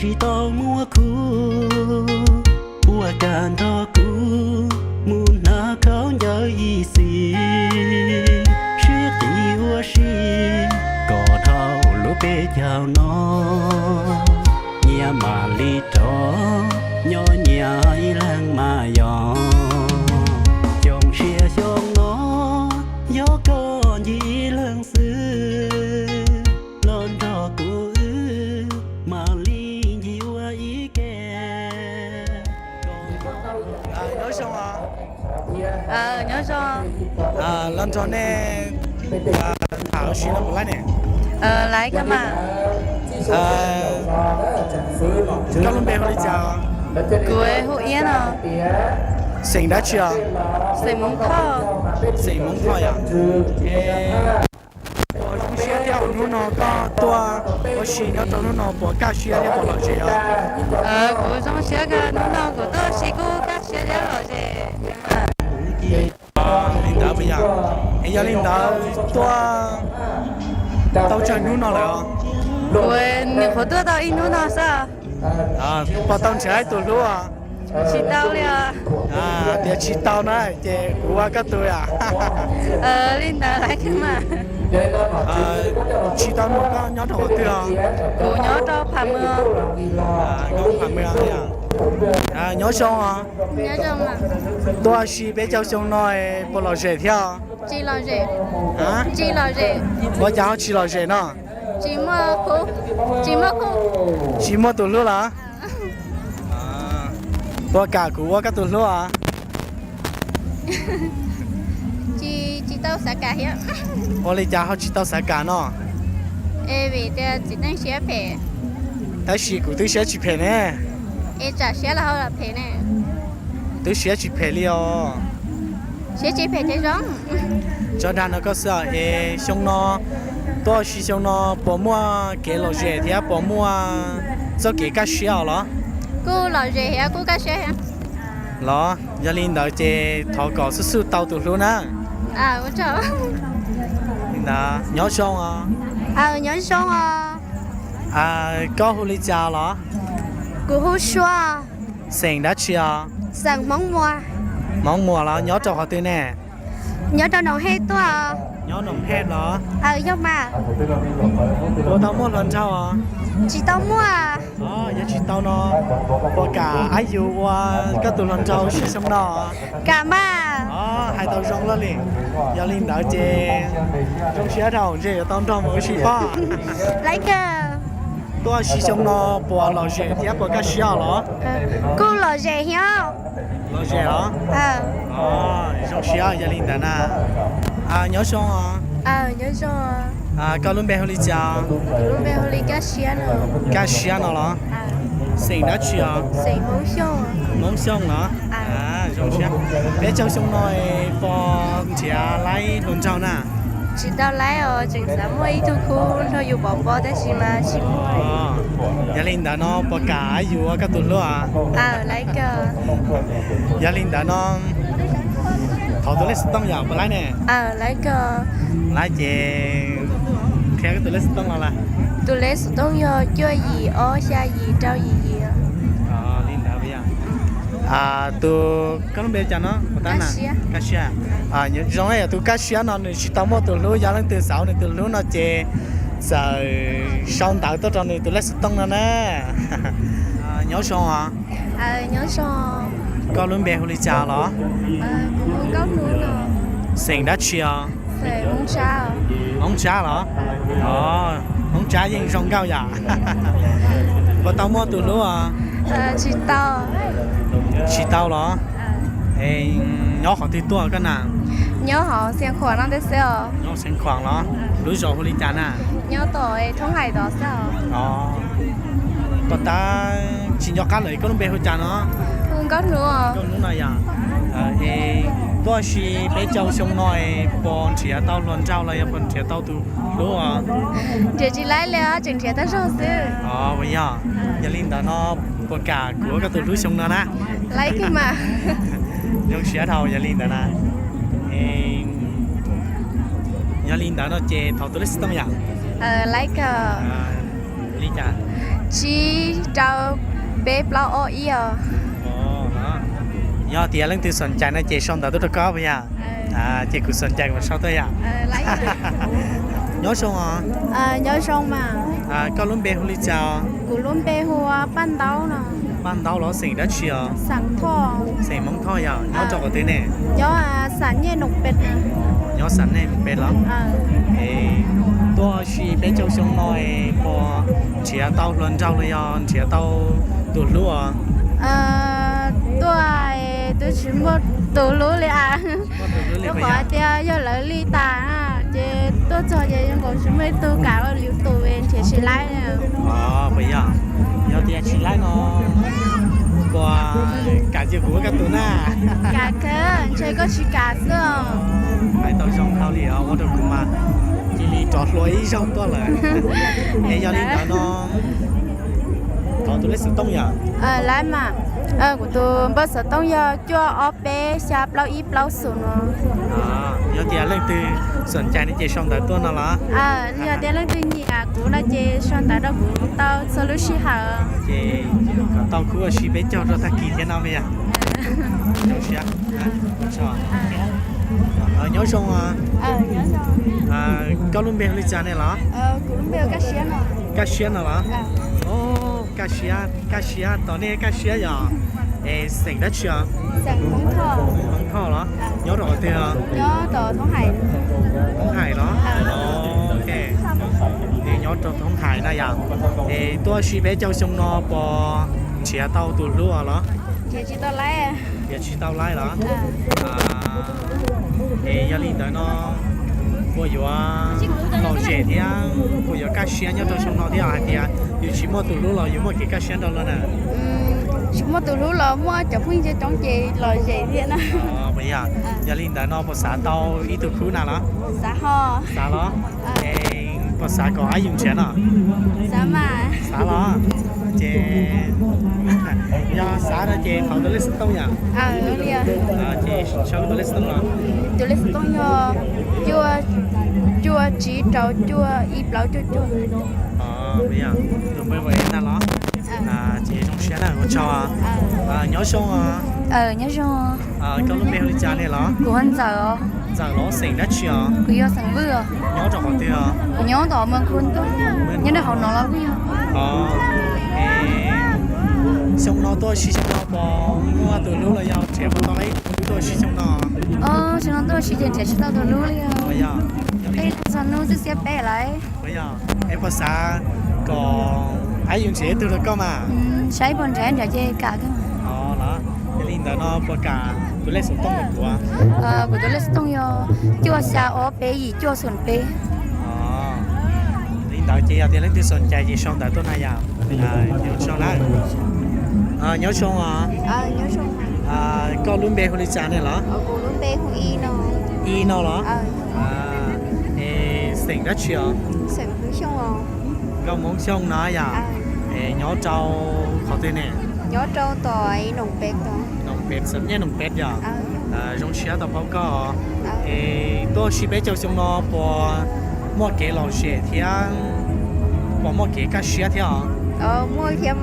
Tsis tau muaj khub, puas kam nrog kuv mus hnav khaub ncaws ib xis, sib qis ua si kom dhau lub peb caug no. Nyias mam li rov nyob nyias ib leeg mas yog, xyoo sia xyoo no yog koj ncig ib leeg xwb, los nrog kuv wb mam li ncig ua ib ke. Nyob zoo os. Nyob zoo. Los nrog nej tham ua si no puas laib ne? Laib kawg mas. Koj lub npe hu li cas? Kuv hu Iab no. Xeem dab tsi os? Xeem Hmoob Thoj. Xeem Hmoob Thoj yom. Puas zoo siab thiab hnub no koj tuaj ua si nyob rau hnub no puas kaj siab thiab puas lom zem os? Kuv zoo siab kawg, hnub no kuv tuaj ua si kuj kaj siab thiab lom zem. Li ntawd puas yog? Es yog li ntawd tuaj tau tsawg hnub no lawm os? Kuv nyuam qhuav tuaj tau ib hnub no xwb. Puas tau nrhiav ib tus hlub os? Tsis tau li os. Tias tsis tau na ces kuv ua koj tus yom. Li ntawd lawm mas. Tsis tau nug koj nyob rau qhov twg os? Kuv nyob rau Pham Mws. Nyob Pham Mws. Nyob zoo os. Tuaj ua si peb caug xyoo no puas lom zem thiab? Tsis lom zem. Tsis lom zem. Ua cas ho tsis lom zem no? Tsis muaj, tsis muaj tus hlub los? Puas kam kuv ua koj tus hlub os? Tsis, tsis tau xav kam thiab. Ua li cas ho tsis tau xav kam no? Es vim tias txiv neej siab phem. Tab sis kuv twb siab tsis phem ne. Es tsam siab los ho phem ne. Twb siab tsis phem li os. Siab tsis phem ces zoo. Tso dag no koj xwb os, es xyoo no, tuaj ua si xyoo no puas muaj kev lom zem thiab puas muaj txoj kev kaj siab os los? Kuj lom zem thiab kuj kaj siab thiab. Los yog li ntawd ces thov kom xub xub tau tus hlub na. Li ntawd nyob zoo os. Nyob zoo os. Koj hu li cas los? Kuv hu Suav. Xeem dab tsi os? Xeem Hmoob Muas. Hmoob Muas los nyob rau qhov twg ne? Nyob rau Noom Hej tuaj. Nyob Noom Hej los? Yog mas. Puas tau muaj hluas nraug os? Tsis tau muaj. Yog tsis tau no, puas kam ab yus ua koj tus hluas nraug ua si xyoo no? Kam mas. Hais tau zoo loj li. Yog li ntawd ces zoo siab dhau ntshe yuav tau nrog mus ua si pob. Laib kawg. Tuaj ua si xyoo no puas lom zem thiab puas kaj siab los? Kuj lom zem thiab. Lom zem los? Zoo siab yog li ntawd na. Nyob zoo os. Koj lub npe hu li cas? Kaj siab no los? Xeem dab tsi os? Hmoob Xyooj los? Zoo siab. Peb caug xyoo no puas nrhiav laib hluas nraug na? Tsis tau laib os, tseem xav muaj ib tug khub nrog yus pov pob tab sis mas tsis muaj. Yog li ntawd no puas kam yus ua koj tus hlub? Yog li ntawd no thov tus lej xov tooj yom, puas laib ne? Laib ces qhia koj tus lej xov tooj los lawm. Tus lej xov tooj yog cuaj yim ob xya yim rau yim yim. Li ntawd. Tus, koj lub npe cas no? Kaj siab. Zoo yog tus kaj siab no nws tsis tau muaj tus hlub, yog leej twg xav ua nws tus hlub no ces txawm sau ntawv tuaj rau nws tus lej xov tooj no na. Nyob zoo os. Koj lub npe hu li cas los? Xeem dab tsi os? Hmoob Tsab los? Hmoob Tsab yeej zoo nkauj yom. Puas tau muaj tus hlub os? Tsis tau los? Nyob qhov twg tuaj koj na? Nyob hauv Xeev Khuam no xwb os. Nyob Xeev Khuam los? Lub zos hu li cas na? Nyob tom Thoob Hais tod xwb os. Puas tab tsis nco qab lawm, koj lub npe hu cas no? Nkauj Hnub. Nkauj Hnub no yog. Tuaj ua si peb caug xyoo no puas nrhiav tau hluas nraug los yog puas nrhiav tau tus hlub os? Nrhiav tsis laib li os, tseem nrhiav tau zog xwb. Yog, yog li ntawd no puas kam kuv ua koj tus hlub xyoo no na? Laib kawg mas. Zoo siab dhau yog li ntawd na. Yog li ntawd no ces thov tus lej xov tooj yom. Laib kawg. Li cas? tsib rau peb plaub ob ib os. Yog tias leej twg xom cai no ces sau ntawv tuaj rau koj puas yog? Ces kuv xom cai kuv sau tuaj yom. Nyob zoo os. Nyob zoo mas. Koj lub npe hu li cas? Kuv lub npe hu Paj Ntaub no. Paj Ntaub los xeem dab tsi os? Xeem Hmoob Thoj yog. Nyob rau qhov twg ne? Nyob xam nej Noo Pem los? Tuaj ua si peb caug xyoo no es puas nrhiav tau hluas nraug los yog nrhiav tau tus hlub os? Tuaj twb tsis muaj tus hlub li as. Rau qhov tias yog lawv li tas ces tuaj txog ces zoo nkaus tsis muaj ib tug kam ua li tus, nrhiav tsis laib. Puas yog? Yog tias tsis laib no puas kam cia kuv ua koj tus na? Kam kawg, ntshe koj tsis kam xwb. Hais tau zoo dhau li os, ua rau kuv mas cia li rov hluas ib zaug tuaj lawm. Es yog li ntawd no thov tus lej xov tooj yom? Laib mas, kuv tus npawb xov tooj yog cuaj ob peb xya plaub ib plaub xus no. Yog tias leej twg xom cai no ces sau ntawv tuaj no los? Yog tias leej twg nyiam kuv no ces sau ntawv rau kuv tau txhua lub sij hawm. Ces kom tau khub ua si peb caug rau tag kis thiab no puas yog? Nyob zoo. Koj lub npe hu li cas ne los? Kaj Siab no los? Kaj Siab, Kaj Siab, tos nej Kaj Siab yog. Es xeem dab tsi os? Hmoob Thoj los? Nyob rau qhov twg? Thoob Hais los? Es nyob rau Thoob Hais na yom. Es tuaj ua si peb caug xyoo no puas nrhiav tau tus hlub os los? Nrhiav tsis tau laib los? Es yog li ntawd no puas yuav lom zem thiab puas yuav kaj siab nyob rau xyoo no thiab hais tias yus tsis muaj tus hlub los yus muaj kev kaj siab nrog luag na? Tsis muaj tus hlub los muaj cov phooj ywg coob ces lom zem thiab na. Puas yog? Yog li ntawd no puas xav tau ib tug khub na los? Xav los? Es puas xav kom ab yus nrhiav no? Xav los? Ces yog xav no ces thov tus lej xov tooj yom? Ces sau tus lej xov tooj los? Tus lej xov tooj yog cuaj, cuaj tsib rau cuaj ib plaub cuaj cuaj. Tus npawb ua ntag los? Ces zoo siab na, ua tsaug. Nyob zoo. Nyob zoo. Koj lub npe hu li cas ne los? Kuv hu Ntxawm os. Ntxawm los xeem dab tsi os? Kuv yog xeem Vwj os. Nyob rau qhov twg os? Kuv nyob tom Moos Khu Ntuj, nyob rau hauv no los Vwj os. Xyoo no tuaj ua si xyoo no puas muaj tus hlub los yog nrhiav puas tau ib tug hlub tuaj ua si xyoo no? Xyoo no tuaj ua si ces nrhiav tsis tau tus hlub li os. Peb txog hnub twb xiab peb lawm. Es puas xav kom ab yus nrhiav ib tug rau koj mas? Saib puas nrhiav, nrhiav ces kam kawg. Yog li ntawd no puas kam tus lej xov tooj kuv? Kuv tus lej xov tooj yog cuaj xya ob peb yim cuaj xoom peb. Li ntawd ces yog tias leej twg xom cai ces sau ntawv tuaj na yom. Nyob zoo os. Koj lub npe hu li cas ne los? I no los? Es xeem dab tsi os? Nkauj Hmoob Xyooj no yom. Es nyob rau qhov twg ne? Nyob rau tom Noom Pem, Xeem Nyaj Noom Pem yom. Zoo siab tau paub koj. Es tuaj ua si peb caug xyoo no puas muaj kev lom zem thiab puas muaj kev kaj siab thiab os? Muaj thiab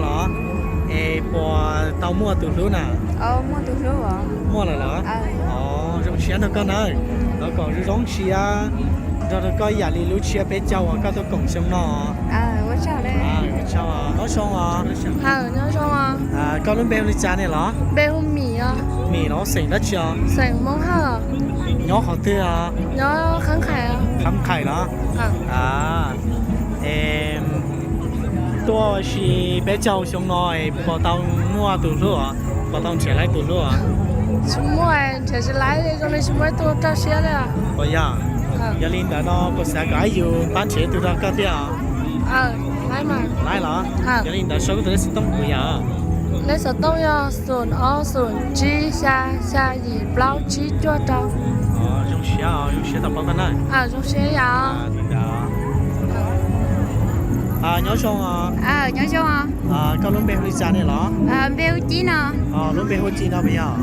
los? Es puas tau muaj tus hlub na? Muaj lawm los? Zoo siab nrog koj nawb. Thov kom zoo zoo siab nrog rau koj ib yam li lub tshiab peb caug uas koj tuaj koom xyoo no. Nyob zoo os. Koj lub npe hu li cas ne los? Npe hu Mim os. Mim los xeem dab tsi os? Xeem Hmoob Hawj. Nyob qhov twg os? Nyob Khab Khais. Khab Khais los? Es tuaj ua si peb caug xyoo no es puas tau muaj tus hlub os? Puas tau nrhiav laib tus hlub os? Tsis muaj, nrhiav tsis laib li, zoo li tsis muaj ib tug rau siab li. Puas yog? Yog li ntawd no puas xav kom ab yus pab nrhiav ib tug rau koj thiab os? Laib los? Yog li ntawd sau koj tus lej xov tooj kuv yom. Lej xov tooj yog xoom ob xoom tsib xya xya yim plaub tsib cuaj rau. Zoo siab, zoo siab tau paub koj na. Zoo siab yom. Nyob zoo os. Nyob zoo. Koj lub npe hu li cas ne los? Npe hu Ci no. Lub npe hu Ci no puas yog?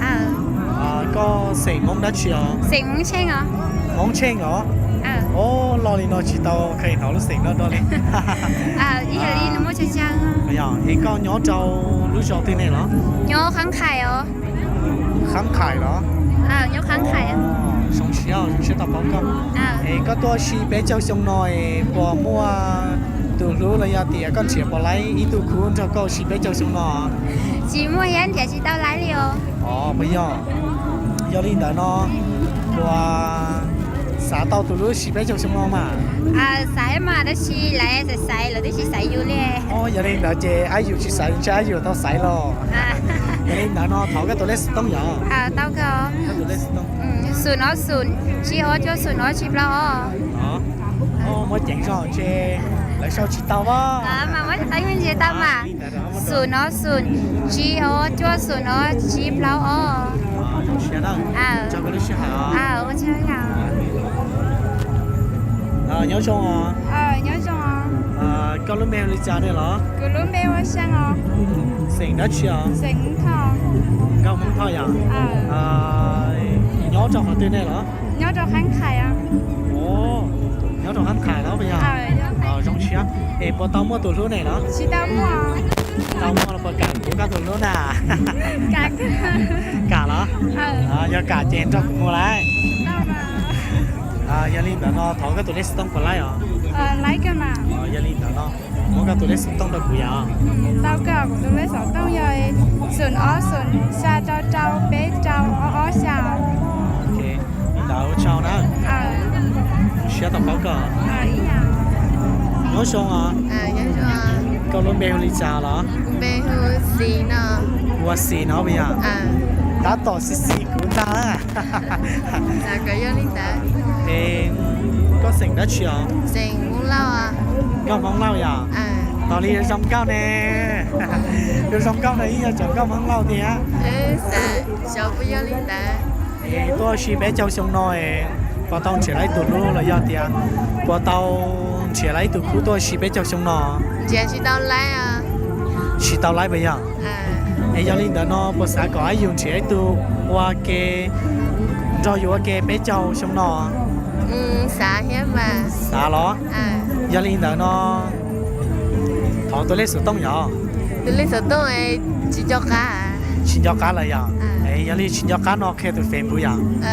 Koj xeem Hmoob dab tsi os? Xeem Hmoob Tsheej os. Hmoob Tsheej os? Ob, loj li no tsis tau kheev hnov lub xeem no dua li. Es koj nyob rau lub zos twg ne los? Qhab Qhais los? Zoo siab, zoo siab tau paub koj. Es koj tuaj ua si peb caug xyoo no es puas muaj tus hlub los yog tias koj nrhiav puas laib ib tug khub nrog koj ua si peb caug xyoo no? Tsis muaj thiab, nrhiav tsis tau laib li os. Puas yog? Yog li ntawd no puas xav tau tus hlub si peb caug xyoo no mas? Xav mas tab sis lawv xaiv xaiv lawv twb tsis xaiv yus li. Yog li ntawd ces ab yus tsis xaiv, ntshe ab yus tau xaiv los. Yog li ntawd no thov koj tus lej xov tooj yom. Tau kawg. Xum ob xum tsib ob cuaj xum ob tsib plaub os. Muab ceev zog ntshe lawv sau tsis tau. Tau mas. Xum ob xum tsib ob cuaj xum ob tsib plaub os. Nyob zoo. Koj lub npe hu li cas ne los? Xeem dab tsi os? Nkauj Hmoob Thoj yom? Nyob rau qhov twg ne los? Nyob rau Qhab Qhais los? Zoo siab. Es puas tau muaj tus hlub ne los? Tsis tau muaj. Tau muaj los puas kam kuv koj tus hlub na? Kam los? Yog kam ces nrog kuv mus lauj. Yog li ntawd no thov koj tus lej xov tooj puas laib os? Yog li ntawd no muab koj tus lej xov tooj rau kuv yom. Tau kawg, kuv tus lej xov tooj yog xum ob xum xya rau rau peb rau ob ob xya. Li ntawd ua tsaug na. Zoo siab tau paub koj. Nyob zoo os. Koj lub npe hu li cas los? Ua Xis no puas yog? Tab tom xis xis kuv ntag. Es koj xeem dab tsi os? Nkauj Hmoob Lauj yom? Tos li zoo nkauj ne. Yog zoo nkauj no ib yog cov nkauj Hmoob Lauj tiag. Es tuaj ua si peb caug xyoo no es puas tau nrhiav tau ib tug hlub los yog tias puas tau nrhiav tau ib tug khub tuaj ua si peb caug xyoo no? Tsis tau laib puas yog? Es yog li ntawd no puas xav kom ab yus nrhiav ib tug ua ke nrog yus ua ke peb caug xyoo no? Xav los? Yog li ntawd no thov tus lej xov tooj yom. Tsis nco qab lawm yom? Yog li tsis nco qab no qhia tus Facebook yom. Tus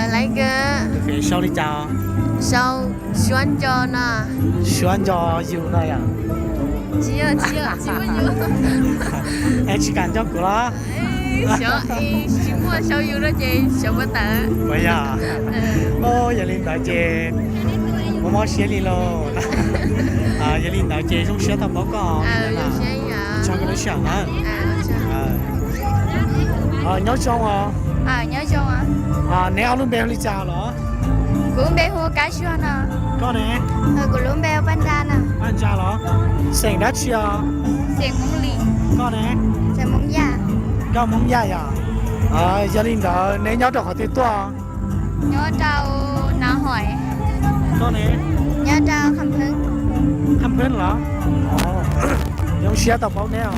Facebook sau li cas? Suab Nco no. Suab Nco yus no yom? Es tsis kam nco kuv los? Puas yog? Yog li ntawd ces muaj mob siab li lauj. Yog li ntawd ces zoo siab tau paub koj. Tsaug koj lub sij hawm na. Nyob zoo os. Neb ob lub npe hu li cas los? Kuv lub npe hu Kab Suag no. Koj ne? Kuv lub npe hu Paj Ntsa no. Paj Ntsa los? Xeem dab tsi os? Koj ne? Nkauj Hmoob Yaj yom? Yog li ntawd neb nyob rau qhov twg tuaj? Nyob rau Nav Hoi. Koj ne? Nyob rau Kham Phwb. Kham Phwb los? Zoo siab tau paub neb os.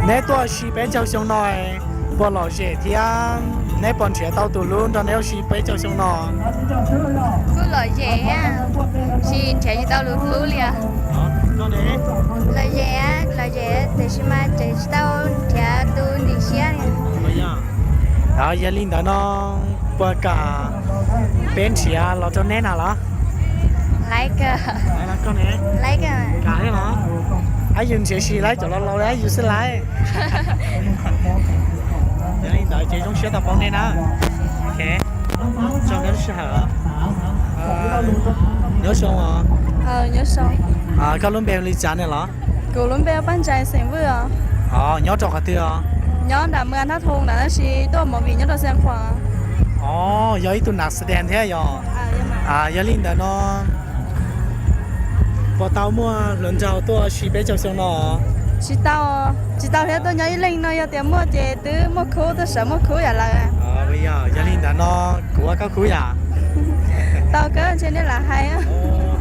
Neb tuaj ua si peb caug xyoo no puas lom zem thiab neb puas nrhiav tau tus hlub nrog neb ua si peb caug xyoo no? Kuj lom zem thiab, tsis nrhiav tsis tau tus hlub li os. Lom zem, lom zem tiam sis mas tseem tsis tau nrhiav tus ntim siab li. Yog li ntawd no puas kam peb nrhiav los rau neb na los? Koj ne? Ab yus nrhiav tsis laib cov laus laus li, ab yus xwb laib. Yog li ntawd ces zoo siab tau paub neb na. Tsaug neb lub sij hawm. Nyob zoo os. Koj lub npe hu li cas ne los? Kuv lub npe Paj Ntsais xeem Vwj os. Nyob rau qhov twg os? Nyob nram Mws Thab Thoo ntawd tab sis tuaj movie nyob rau Xeev Khuam. Yog ib tug nam xdees thiab yog? Yog li ntawd no puas tau muaj hluas nraug tuaj ua si peb caug xyoo no? Tsis tau, tsis tau thiab, tuaj nyob ib leeg no, yog tias muaj ces twb muaj khub, twb sawv muaj khub yam lawm. Yog li ntawd no kuv ua koj khub yom? Tau kawg, ntshe nej lam hais.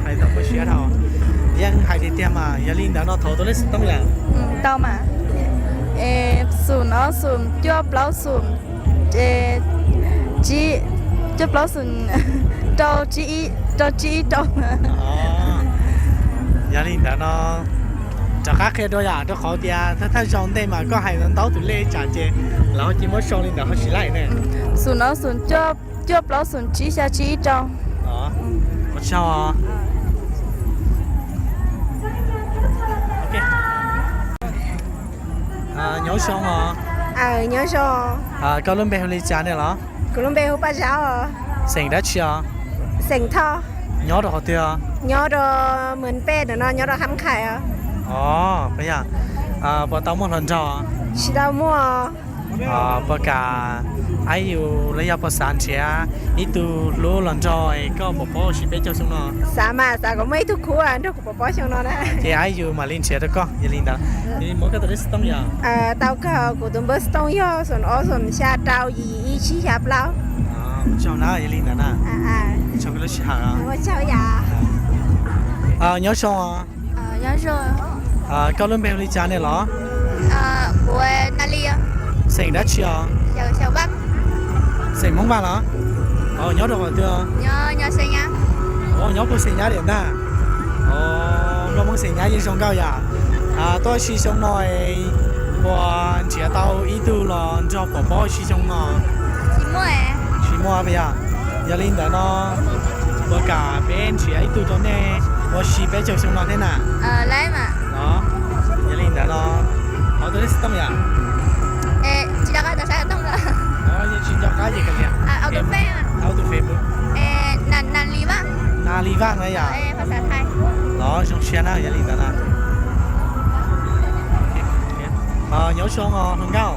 Hais tau koj siab dhau. Yeej hais tiag tiag mas, yog li ntawd no thov tus lej xov tooj yom? Tau mas. Xum ob xum cuaj plaub xum, tsib, cuaj plaub xoom rau, rau tsib ib rau. Yog li ntawd no, rov qab qhia dua yom, rau qhov tias thawj thawj zaug ntej mas koj hais ntau tus lej tsam ces lawv ho cia muab sau li ntawd ho tsis laij ne. Xoom no xoom cuaj plaub xoom tsib xya tsib ib rau. Ua tsaug. Nyob zoo os. Nyob zoo. Koj lub npe hu li cas ne los? Kuv lub npe hu Paj Zab os. Xeem dab tsi os? Xeem Thoj. Nyob rau qhov twg os? Nyob rau Mes Pej no, nyob rau Hab Khais os. Os, puas tau muaj hluas nraug? Tsis tau muaj. Puas kam aib yus los yog puas xav nrhiav ib tug hlub los nrog koj pom pob ua si peb caug xyoo no? Xav mas, xav kom muaj ib tug khub nrog kuv pom pob xyoo no na. Ces aib yus mam li nrhiav rau koj. Yog li ntawd, muab koj tus lej xov tooj yom? Tau kawg, kuv tus npawb xov tooj yog xoom ob xoom xya rau yim yim ib tsib xya plaub. Ua tsaug na, yog li ntawd na. Ua tsaug koj lub sij hawm. Nyob zoo. Koj lub npe hu li cas ne los? Xeem dab tsi os? Xeem Hmoob Vaj los? Nyob rau qhov twg? Nyob puag Xeem Nyab tiam ntag. Nkauj Hmoob Xeem Nyab yeej zoo nkauj yom. Tuaj ua si xyoo no puas nrhiav tau ib tug los nrog pom pob ua si xyoo no? Tsis muaj puas yog? Yog li ntawd no, puas kam peb nrhiav ib tug rau nej ua si peb caug xyoo no thiab na? Yog li ntawd no, thov tus lej xov tooj yom? Tsis nco qab ces, tus Facebook. Nas Lis Vaj na yom? Los zoo siab na, yog li ntawd na. Nyob zoo os hluas nkauj.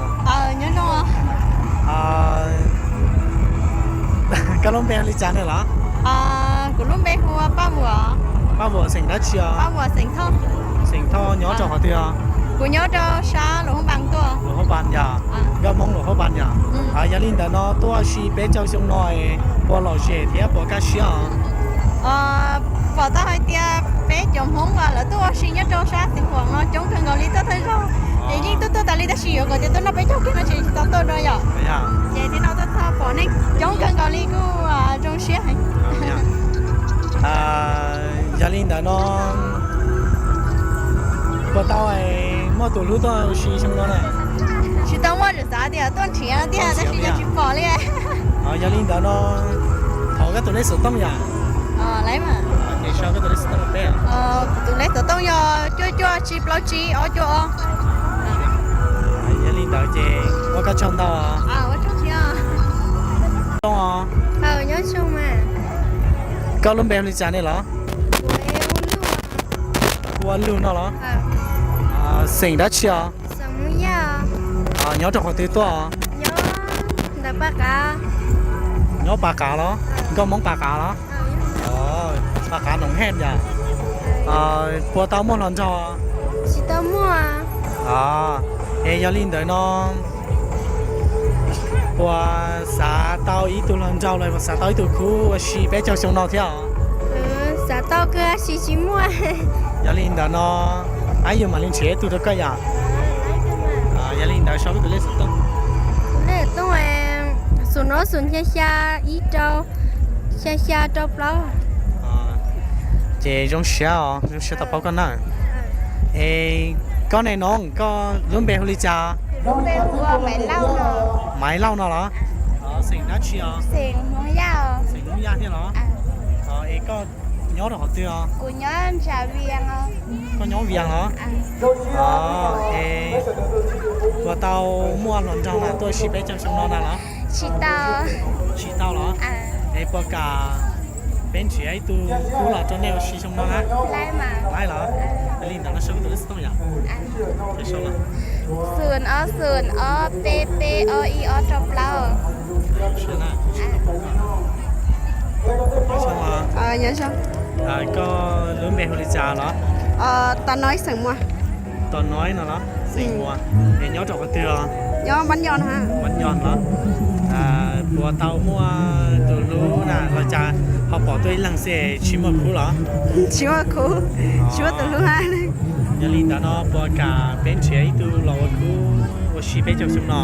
Koj lub npe hu li cas ne los? Kuv lub npe hu ua Paj Vuam. Paj Vuam xeem dab tsi os? Paj Vuam xeem Thoj. Xeem Thoj nyob rau qhov twg os? Kuv nyob rau sab Luas Hoob Npas tuaj. Luas Hoob Npas yog? Nkauj Hmoob Luas Hoob Npas yog? Yog li ntawd no tuaj ua si peb caug xyoo no puas lom zem thiab puas kaj siab os? Pom tau hais tias peb cov Hmoob uas lawv tuaj ua si nyob rau sab Xeev Khuam no coob kawg nkaus li tuaj thawj zaug, ces yeej tuaj tuaj tas li tab sis yuav kom tias tuaj noj peb caug kiag no ces tsis tau tuaj dua yom. Ces thiaj no tuaj txog pom neeg coob kawg nkaus li kuj zoo siab heev. Yog li ntawd no, puas tau muaj tus hlub tuaj ua si xyoo no na? Tsis tau muaj, tseem xav tias tuaj nrhiav tiag tab sis yog tsis pom li. Yog li ntawd no, thov koj tus lej xov tooj yom? Ces sau koj tus lej xov tooj rau peb. Kuv tus lej xov tooj yog cuaj cuaj tsib plaub tsib ob cuaj ob. Yog li ntawd ces ua koj tsaug ntau. Zoo os. Koj lub npe hu li cas ne los? Hu ua Lug no los? Xeem dab tsi os? Nyob rau qhov twg tuaj? Nyob Pas Qav los? Nkauj Hmoob Pas Qav los? Pas Qav Noom Hej yom? Puas tau muaj hluas nraug? Tsis tau muaj. Es yog li ntawd no, puas xav tau ib tug hluas nraug los puas xav tau ib tug khub ua si peb caug xyoo no thiab os? Xav tau kawg tab sis tsis muaj. Yog li ntawd no, aib yus mam li nrhiav ib tug rau koj yom? Yog li ntawd sau koj tus lej xov tooj. Lej xov tooj, xoom ob xoom xya xya ib rau, xya xya rau plaub. Ces zoo siab os, zoo siab tau paub koj na. Es koj ne no, koj lub npe hu li cas? Maiv Lauj no los? Xeem dab tsi os? Xeem Hmoob Yaj thiab los? Es koj nyob rau qhov twg os? Koj nyob Vias los? Es puas tau muaj hluas nraug na tuaj ua si peb caug xyoo no na los? Tsis tau los? Es puas kam peb nrhiav ib tug khub los rau nej ua si xyoo no na? Laib los? Yog li ntawd no sau koj tus lej xov tooj yom? Xoom ob xoom ob peb peb ob ib ob rau plaub. Koj lub npe hu li cas los? Tos Noib xeem Muas. Tos Noib no los? Xeem Muas. Es nyob rau qhov twg os? Nyob Npab Nyo no. Npab Nyo los? Puas tau muaj tus hlub na los cas ho pom tuaj ib leeg xwb tsis muaj khub los? Tsis muaj khub, tsis muaj tus hlub. Yog li ntawd no puas kam peb nrhiav ib tug los ua khub Sib peb caug xyoo no.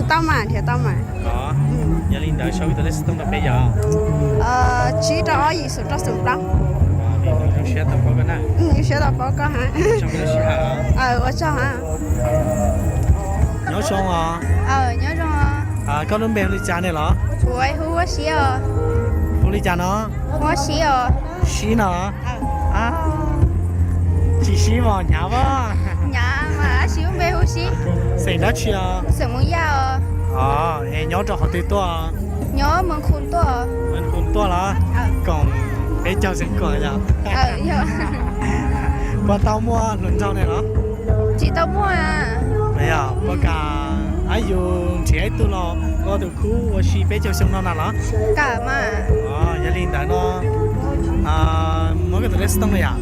Tau mas, nrhiav tau mas. Yog li ntawd sau tus lej xov tooj rau peb yom. Tsib rau ob yim xoom rau xoom plaub. Zoo siab tau paub koj na. Zoo siab tau paub koj ha. Ua tsaug ha. Nyob zoo os. Nyob zoo. Koj lub npe hu li cas ne los? Kuv hu ua Sib os. Hu li cas no? Hu ua Sib os. Sib no? Tsis sib mos hnyav as. Hnyav mas, Sib lub npe hu Sib. Xeem dab tsi os? Xeem Hmoob Yaj os. Es nyob rau qhov twg tuaj? Nyob Moos Khum tuaj. Moos Khum tuaj los? Koom peb caug xeem Khuam yom? Puas tau muaj hluas nraug ne los? Tsis tau muaj. Puas kam ab yus nrhiav ib tug los ua tus khub ua si peb caug xyoo no na los? Kam mas. Yog li ntawd no muab koj tus lej xov tooj no yom.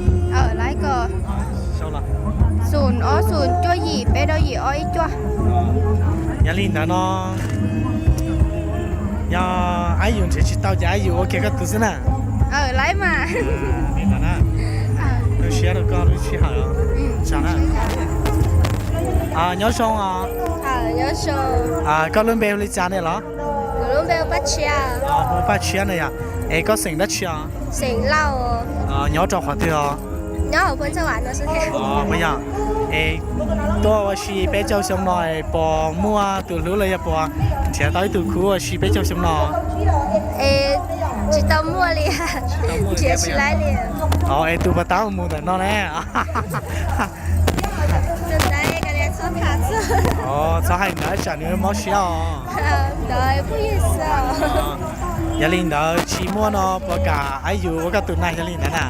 Xoom ob xoom cuaj yim peb rau yim ob ib cuaj. Yog li ntawd no yog ab yus nrhiav tsis tau ces ab yus ua kiag koj tus xwb na. Laib mas. Zoo siab rau koj lub sij hawm. Nyob zoo os. Koj lub npe hu li cas ne los? Kuv lub npe hu Paj Tshiab. Hu Paj Tshiab ne yom. Es koj xeem dab tsi os? Xeem Lauj. Nyob rau qhov twg os? Nyob hauv Phuaj Ntxawg Vam no xwb. Puas yog? Es tuaj ua si peb caug xyoo no es puas muaj tus hlub los yog puas nrhiav tau ib tug khub ua si peb caug xyoo no? Es tsis tau muaj li. Nrhiav tsis laib li. Es tus puas tab mus ntawm no ne? Txhob hais ntawd tsam nws mob siab os. Yog li ntawd tsis muaj no puas kam ab yus ua koj tus na yog li ntawd na?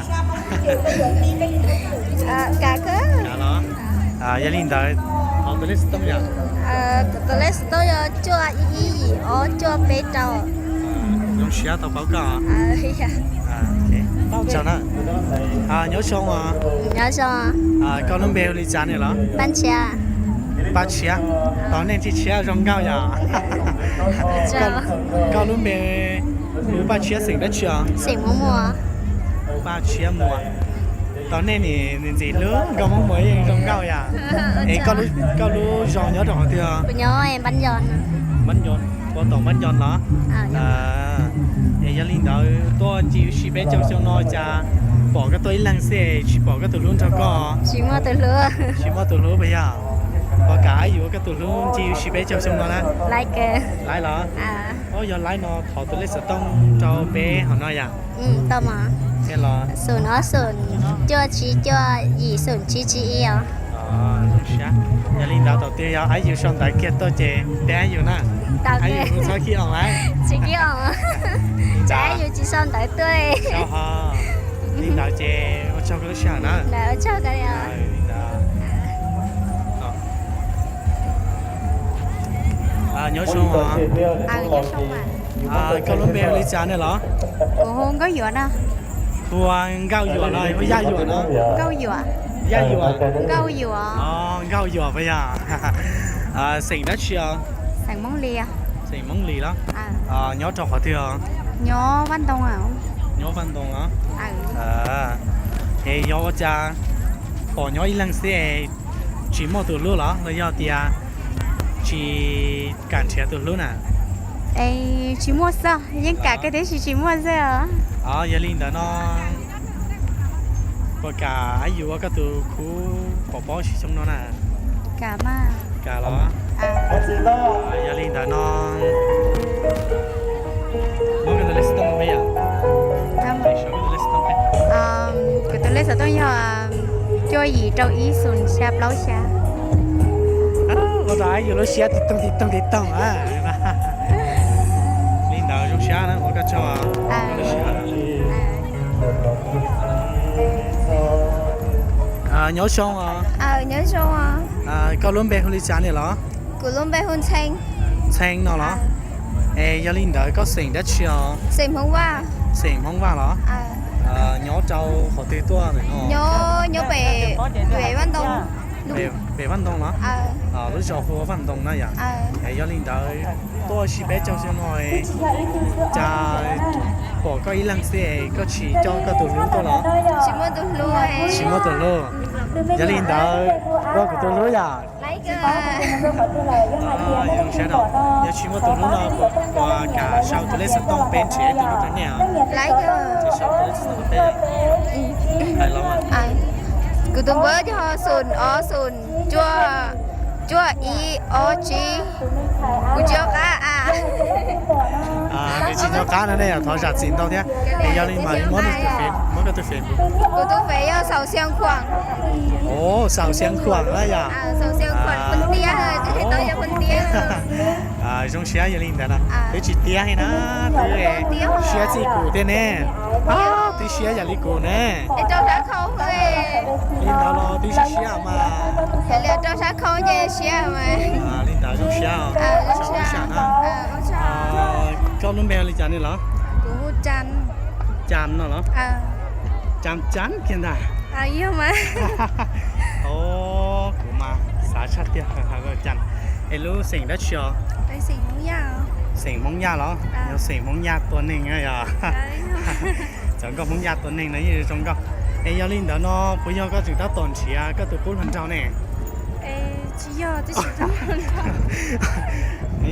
Yog li ntawd, tus lej xov tooj yog cuaj ib ib yim ob cuaj peb rau. Zoo siab tau paub koj. Nyob zoo os. Koj lub npe hu li cas ne los? Paj Tshiab. Paj Tshiab. Tos nej txij Tshiab zoo nkauj yom. Koj lub npe hu Paj Tshiab xeem dab tsi os? Paj Tshiab Muas. Tos nej nim ntxim hlub nkauj Hmoob Muas yeej zoo nkauj yom. Es koj lub zos nyob rau qhov twg? Puas tom Npab Nco los? Es yog li ntawd tuaj ncig ua si peb caug xyoo no cas pom koj tuaj ib leeg xwb es tsis pom koj tus hlub nrog koj? Tsis muaj tus hlub puas yog? Puas kam ab yus ua koj tus hlub ncig ua si peb caug xyoo no na? Laib los? Yog laib no thov tus lej xov tooj rau peb hauv no yom. Los xoom ob xoom cuaj tsib cuaj yim xoom tsib tsib ib os. Yog li ntawd thaum twg yog ab yus sau ntawv kiag tuaj ces teb ab yus na. Ab yus txhob kib oo lawm. Tsis kib oo. Ab yus tsis sau ntawv tuaj. Li ntawd ces ua tsaug koj lub sij hawm na. Nyob zoo. Koj lub npe hu li cas ne los? Kuv hu Nkauj Yuam no. Hu ua Nkauj Yuam los hu Yaj Yuam no? Nkauj Yuam. Yaj Yuam. Nkauj Yuam. Nkauj Yuam puas yog? Xeem dab tsi os? Xeem Hmoob Lis. Xeem Hmoob Lis los? Nyob rau qhov twg os? Nyob Vaj Ntoo. Nyob Vaj Ntoo los? Es yog ua cas pom nyob ib leeg xwb es tsis muaj tus hlub los los yog tias tsis kam nrhiav tus hlub na? Es tsis muaj xwb, yeej kam kiag tiam sis tsis muaj xwb os. Yog li ntawd no puas kam ab yus ua koj tus khub pov pob ua si xyoo no na? Kam mas. Kam los? Yog li ntawd no muab koj tus lej xov tooj peb yom. Kuv tus lej xov tooj yog cuaj yim rau ib xoom xya plaub xya. Ua rau ab yus lub siab tiv toog tiv toog tiv toog. Li ntawd zoo siab na ua koj tsaug. Nyob zoo os. Nyob zoo. Koj lub npe hu li cas ne los? Kuv lub npe hu Ntxhee. Ntxhee no los? Es yog li ntawd koj xeem dab tsi os? Xeem Hmoob Vaj. Xeem Hmoob Vaj los? Nyob rau qhov twg tuaj? Nyob, nyob pem, pem Vaj Ntoo. Pem Vaj Ntoo los? Lub zos hu ua Vaj Ntoo na yom? Es yog li ntawd tuaj ua si peb caug xyoo no cas pom koj ib leeg xwb es koj tsis coj koj tus hlub tuaj los? Tsis muaj tus hlub. Tsis muaj tus hlub. Yog li ntawd ua kuv tus hlub yom? Zoo siab, yog tsis muaj tus hlub no kuv puas kam sau tus lej xov tooj peb nrhiav ib tug hlub rau nej os? Ces sau tus lej xov tooj peb. Hais los mas. Kuv tus npawb yog xoom ob xoom cuaj, cuaj ib ob tsib. Kuv tsis nco qab a. Nws tsis nco qab no ne, thov zam txim ntau thiab. Es yog li mas muab, muab koj tus Facebook. Kuv tus Facebook yog Xaus Xiav Khuam. Xaus Xiav Khuam na yom? Xaus Xiav Khuam, phooj tiag, twb hais tau yog phooj tiag. Zoo siab yog li ntawd na, twb tsis tiag li na, twb siab txij kuv thiab ne. Twb siab yam li kuv ne. Li ntawd los twb siab siab mas. Rau sab khau ces siab mas. Li ntawd zoo siab, zoo siab na. Koj lub npe li cas ne los? Cas no los? Cas, Cas kiag ntag. Kuv mas xav tshaj tiag, Cas. Es lub xeem dab tsi os? Xeem Hmoob Yaj los? Yog xeem Hmoob Yaj tua neeg yog. Txawm nkauj Hmoob Yaj tua neeg no yeej zoo nkauj. Es yog li ntawd no puas yog koj tseem tab tom nrhiav koj tus qub hluas nraug ne?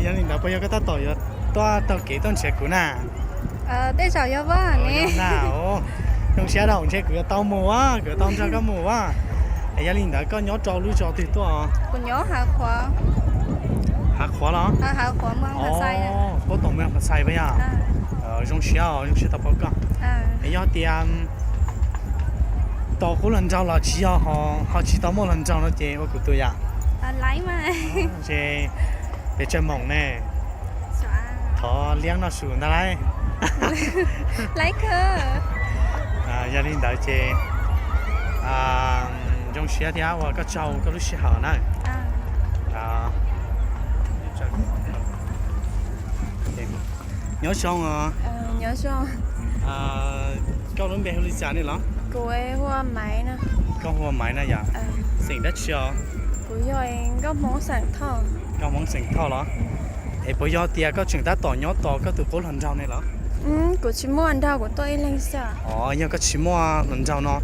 Yog li ntawd puas yog koj tab tom yuav tuaj taug kev tuaj nrhiav kuv na? Tej zaum yog na. Zoo siab dhau, ntshe kuv yuav tau mus, kuv yuav tau nrog koj mus. Es yog li ntawd koj nyob rau lub zos twg tuaj? Hav Qhuav los? Puab Toom, Moos Phas Xais puas yog? Zoo siab, zoo siab tau paub koj. Es yog tias tau qub hluas nraug los tsis yog, ho tsis tau muaj hluas nraug no ces ua kuv tus yam. Ces peb tsawg moos ne? Thov liab noj su ntag lauj. Yog li ntawd ces zoo siab thiab ua koj tsaug koj lub sij hawm na. Nyob zoo os. Koj lub npe hu li cas ne los? Koj hu ua Maiv na yom? Xeem dab tsi os? Nkauj Hmoob xeem Thoj los? Es puas yog tias koj tseem tab tom nyob tos koj tus qub hluas nraug ne los? Kuv tsis muaj hluas nraug, kuv tuaj ib leeg xwb. Os, yog koj tsis muaj hluas nraug no,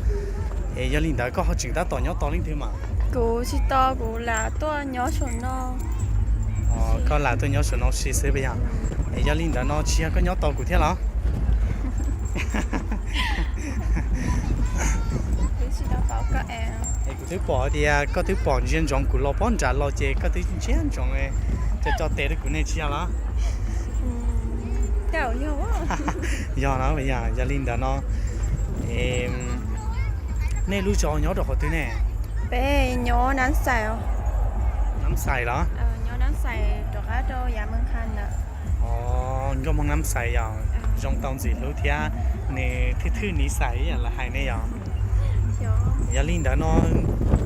es yog li ntawd koj ho tseem tab tom nyob tos leej twg mas? Kuv tsis tos, kuv lam tuaj nyob saum no. Koj lam tuaj nyob saum no si xwb puas yog? Es yog li ntawd no tsis yog koj nyob tos kuv thiab los? Es kuv twb pom tias koj twb pom ntsia ntsoov kuv los pob nram los ces koj twb ntsia ntsoov, cov cov tes rau kuv ne tsis yog los? Yog no, yog li ntawd no, nej lub zos nyob rau qhov twg ne? Peb nyob Nab Xais. Nab Xais los? Nyob Nab Xais rov qab rau yav Meej Qha ntawd. Nkauj Hmoob Nab Xais yog zoo tau ntxim hlub thiab, nws thwj thwj niv xais ib yam lawv hais ne yog? Yog li ntawd no,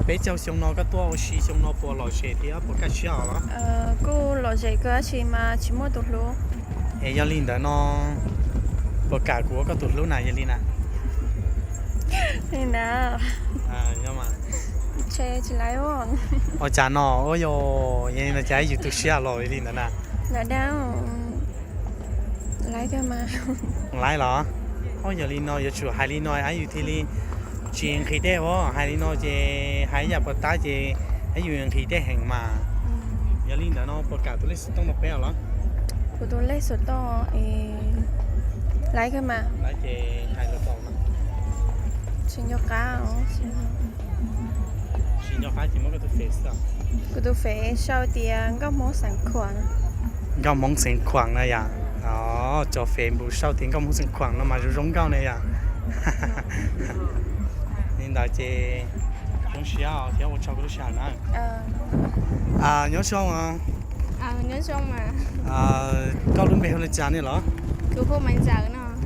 peb caug xyoo no koj tuaj ua si xyoo no puas lom zem thiab puas kaj siab os los? Kuj lom zem kawg tab sis mas tsis muaj tus hlub. Es yog li ntawd no, puas kam kuv ua koj tus hlub na yog li na? Ua cas no, ua yog, yog li no cas yus tu siab los li ntawd na? Laiv los? Ua yog li no yuav tsum hais li no es yus thiaj li tsis nqhis dej os, hais li no ces hais yam puas tab ces yus nqhis dej heev mas. Yog li ntawd no puas kam tus lej xov tooj no peb os los? Kuv tus lej xov tooj, laiv kawg mas. Laiv ces hais los tau. Tsis nco qab. Tsis nco qab ces muab koj tus Face. Kuv tus Face sau tias Nkauj Hmoob Xeem Khuam. Nkauj Hmoob Xeem Khuam na yom? Cov Facebook sau tias Nkauj Hmoob Xeem Khuam no mas zoo zoo nkauj ne yom? Li ntawd ces zoo siab thiab ua tsaug koj lub sij hawm na. Nyob zoo. Koj lub npe hu li cas ne los?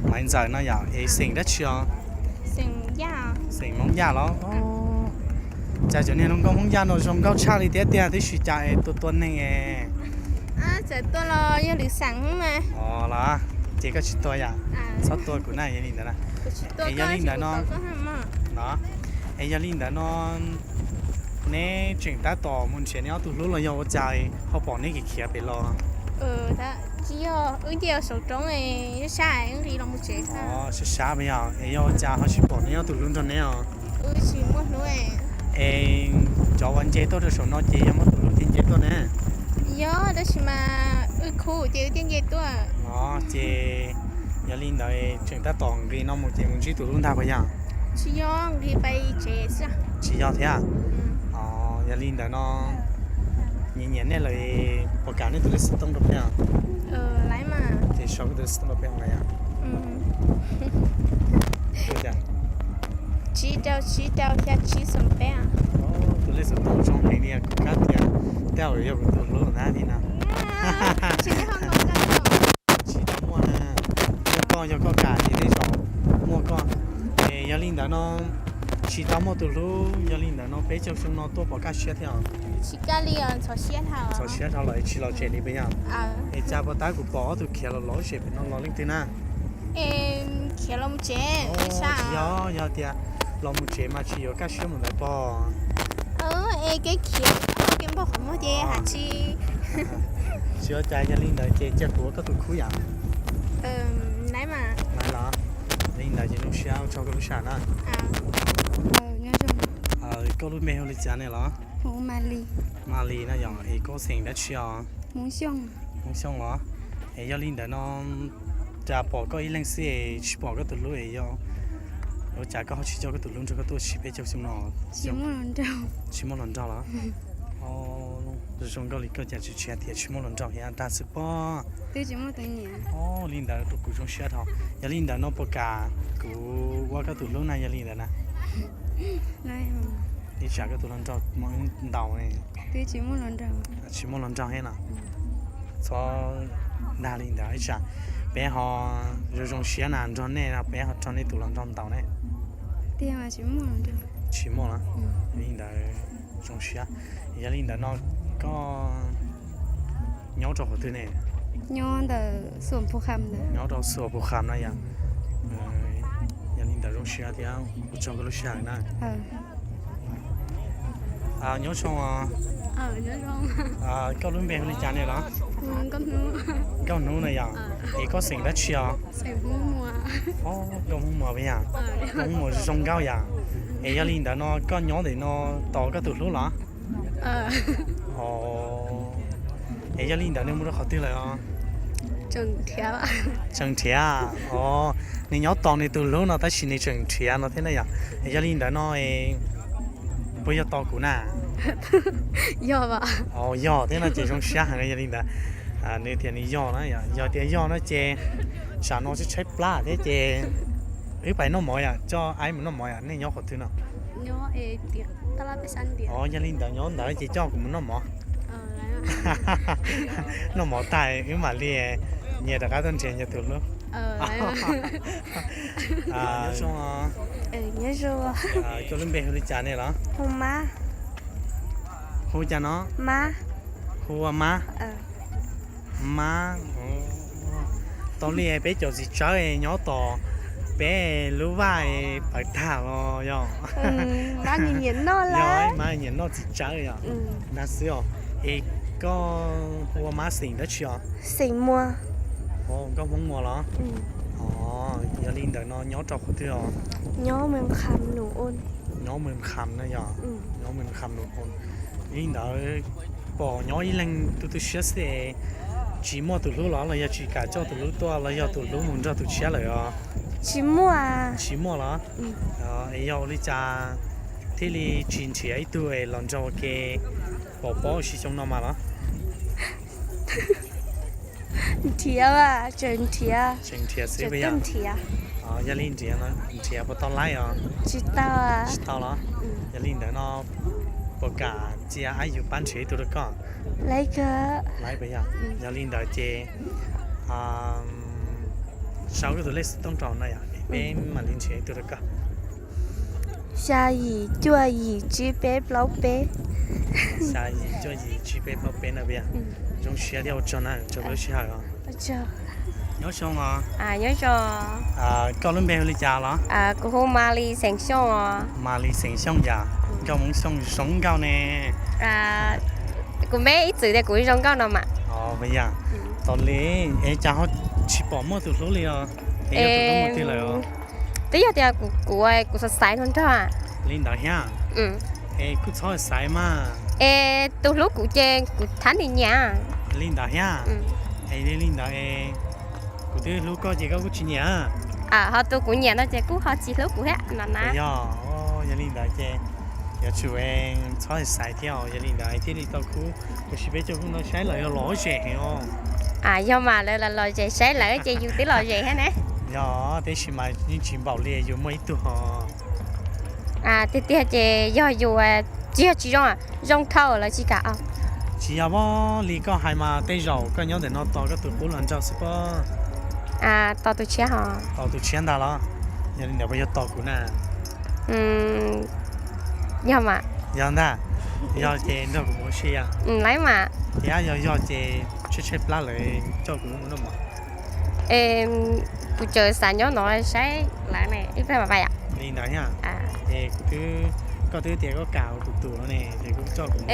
Maiv Ntxawm no yom, es xeem dab tsi os? Xeem Hmoob Yaj los? Cas cov niag hluas nkauj Hmoob Yaj no zoo nkauj tshaj li thiab tiag, tab sis cas es tua tua neeg es. Txawm tua los yog lwm xeem mas. Los ces koj tsis tua yom? Txhob tua kuv na, yog li ntawd na. Es yog li ntawd no, es yog li ntawd no, neb tseem tab tom mus nrhiav neb ob tug hlub los yog ua cas ho pom neb khiav khiav pem los? Tsis yog, wb nce saum roob, sab sab, wb nqis los mus tsev. Sab sab puas yog? Es yog ua cas ho tsis pom neb ob tug hlub nrog neb os? Wb tsis muaj hlub. Es cov Qhov uas nce tuaj rau saum no ces yog muaj tus hlub thiaj nce tuaj ne? Yog, tab sis mas wb khub ces wb thiaj nce tuaj. Ces yog li ntawd tseem tab tom nqis no mus ces mus ntsib tus hlub ntag puas yog? Tsis yog, nqis pais tsev xwb. Tsis yog thiab? Yog li ntawd no nyiam nyiam nej lawm, puas kam nej tus lej xov tooj rau peb? Ces sau koj tus lej xov tooj rau peb os. Tsib rau tsib rau xya tsib xoom peb. Tus lej xov tooj zoo heev li, kuv kab tias tej zaum yog kuv tus hlub na li no. Tsis tau muaj na, yog koj, yog koj kam ces tej zaum muaj koj. Es yog li ntawd no tsis tau muaj tus hlub, yog li ntawd no peb caug xyoo no tuaj pom kaj siab thiab os? Tsis kaj li, txhov siab dhau lawm tsis los tsev li puas yog? Es cas puas tab kuv pom ob tug khiav los los zem pem no los leej twg na? Khiav los mus tsev. Tsis yog, yog tias los mus tsev mas tsis yuav kaj siab mus ntawd pog. Es kev khiav kev npog qhov muag ces has tsis. Tsis ua cas, yog li ntawd ces cia kuv ua koj tus khub yom. Nice los? Li ntawd ces zoo siab ua tsaug koj lub sij hawm na. Koj lub npe hu li cas ne los? Malis na yog, es koj xeem dab tsi os? Hmoob Xyooj los? Es yog li ntawd no cas pom koj ib leeg xwb es tsis pom koj tus hlub es yog ua cas koj ho tsis coj koj tus hlub nrog koj tuaj siv peb caug xyoo no? Tsis muaj hluas nraug los? Zoo nkauj li koj cas tsis hais tias tsis muaj hluas nraug thiab, dag xwb pob. Li ntawd rau kuv zoo siab dhau. Yog li ntawd no puas kam kuv ua koj tus hlub na yog li ntawd na? Ib tsam koj tus hluas nraug muaj ntaus ne. Tsis muaj hluas nraug thiab no? Txhob dag li ntawd, ib tsam peb ho zoo zoo siab na nrog nej no peb ho raug nej tus hluas nraug ntaus ne. Tsis muaj los? Li ntawd zoo siab. Yog li ntawd no koj nyob rau qhov twg ne? Nyob rau Xuas Phu Kham no yog. Yog li ntawd zoo siab thiab ua tsaug koj lub sij hawm na. Nyob zoo. Koj lub npe hu li cas ne los? Nkauj Hnub na yog. Es koj xeem dab tsi os? Nkauj Hmoob Muas yog. Nkauj Hmoob Muas zoo nkauj yom. Es yog li ntawd no koj nyob ntawm no tos koj tus hlub los? Es yog li ntawd nws mus rau qhov twg lawm os? Tseem nrhiav os, nws nyob tos nws tus hlub no tab sis nws tseem nrhiav no thiab na yom. Es yog li ntawd no puas yog tos kuv na? Yog thiab no ces zoo siab heev. Yog li ntawd nws tias nws yog na, yog tias yog no ces tsam no tshaib tshaib plab thiab ces wb pais noj mov yom, coj aib mus noj mov yom. Nej nyob qhov twg no? Yog li ntawd nyob ntawd ces coj kuv mus noj mov. Noj mov tag wb mam li nyias rov qab tuaj nrhiav nyias tus hlub. Koj lub npe hu li cas ne los? Hu cas no? Hu ua Mab. Mab. Tau li peb cov txiv tsawb nyob tos peb lub vaj pawg tag los yog? Mab nyiam noj txiv tsawb yog? Nag xwb os. Es koj hu ua Mab xeem dab tsi os? Nkauj Hmoob Muas los? Yog li ntawd no nyob rau qhov twg os? Nyob Mws Kham no yog? Nyob Mws Kham no. Li ntawd pom nyob ib leeg tu tu siab xwb es tsis muaj tus hlub los los yog tsis kam coj tus hlub tuaj los yog tus hlub mus nrog tus tshiab lawm os? Tsis muaj los? Es yog ua li cas thiaj li tsis nrhiav ib tug es los nrog ua ke pom pob ua si xyoo no mas los? Nrhiav, tseem nrhiav, tseem nrhiav xwb. Yog li nrhiav, nrhiav puas tau laib os? Tsis tau. Tsis tau los? Yog li ntawd no puas kam cia aib yus pab nrhiav ib tug rau koj? Laib kawg. Laib puas yog? Yog li ntawd ces sau koj tus lej xov tooj rau no yom, peb mam li nrhiav ib tug rau koj. Xya yim cuaj yim tsib peb plaub peb. Xya yim cuaj yim tsib peb plaub peb na puas yog? Zoo siab thiab ua tsaug na, tsaug koj lub sij hawm os. Nyob zoo os. Koj lub npe hu li cas los? Kuv hu Malis xeem Xyooj os. Malis xeem Xyooj yom, nkauj Hmoob Xyooj zoo nkauj ne. Kuv me ib txwm tias kuv zoo nkauj no mas. Puas yog? Tos li, es cas ho tsis pom muaj tus hlub li os? Es yog tus hlub mus twg lawm os? Twb yog tias kuv, kuv xav xaiv hluas nraug. Li ntawd thiab? Es kuj txhob xaiv mas. Es tus hlub kuv ces kuv thab nws nyiam. Li ntawd thiab? Es li ntawd es kuv twb hlub koj ces koj kuj tsis nyiam? Ho tus kuv nyiam no ces kuj ho tsis hlub kuv thiab no na. Yog, yog li ntawd ces yuav tsum txhob xaiv thiab, yog li ntawd thiaj li tau khub. Tab sis peb coj kuj no saib lawv yog los zem heev os. Yog mas lawv los zem saib lawv ces yus twb los zem thiab ne. Yog, tab sis mas yeej tsis npaum li yus muaj ib tug ho. Tiag tiag ces yog yus tsis yog tsis zoo, zoo dhau lawv tsis kam. Tsis yog li koj hais mas tej zaum koj nyob ntawm no tos koj tus qub los nrog xwb pob. Tos tus tshiab ho. Tos tus tshiab ntag los? Yog li ntawd puas yog tos kuv na? Yog mas. Yog ntag. Yog ces nrog kuv mus ua si os. Lawv mas. Thiab yog yog ces tshaib tshaib plab lawm coj kuv mus noj mov. Kuv tseem xav nyob no saib lawv ne, ib pliag mam pais. Li ntawd thiab? Es kuv twb, koj twb tias koj kam tus tus no ne ces kuv coj kuv mus.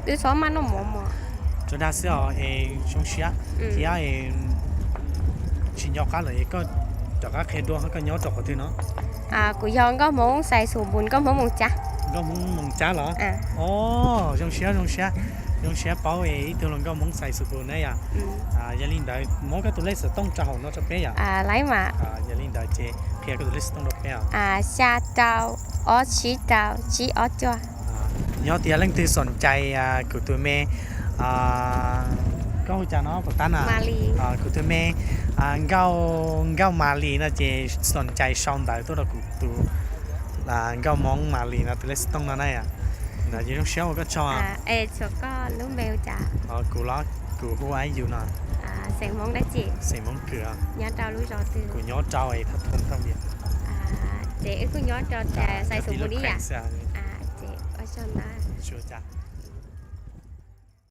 Twb txhob maj noj mov mog. Tsuas dag xwb os es zoo siab. Thiab tsis nco qab lawm es koj rov qab qhia dua koj nyob rau qhov twg no? Kuv yog nkauj Hmoob Xais Xus Npus, nkauj Hmoob Moos Cab. Nkauj Hmoob Moos Cab los? Os, zoo siab, zoo siab, zoo siab paub ib tug hluas nkauj Hmoob Xais Xus Npus na yom. Yog li ntawd muab koj tus lej xov tooj rau hauv no rau peb yom. Yog li ntawd ces qhia koj tus lej xov tooj rau peb os. Xya rau, ob tsib rau, tsib ob cuaj. Yog tias leej twg xoom cais kuv tus me, koj hu cas no puas tab na? Kuv tus me nkauj, nkauj Mas Lis no ces xoom cais sau ntawv tuaj rau kuv tus nkauj Hmoob Mas Lis no tus lej xov tooj no na yom. Ntawd ces zoo siab ua koj tsaug. Kuv los, kuv hu Aib Yus no. Xeem Hmoob dab tsi? Xeem Hmoob Kws. Kuv nyob rau es thaj thoo thaj vias. Ces wb kuj nyob rau Xais Xus Npus li yom. Ces ua tsaug ntau.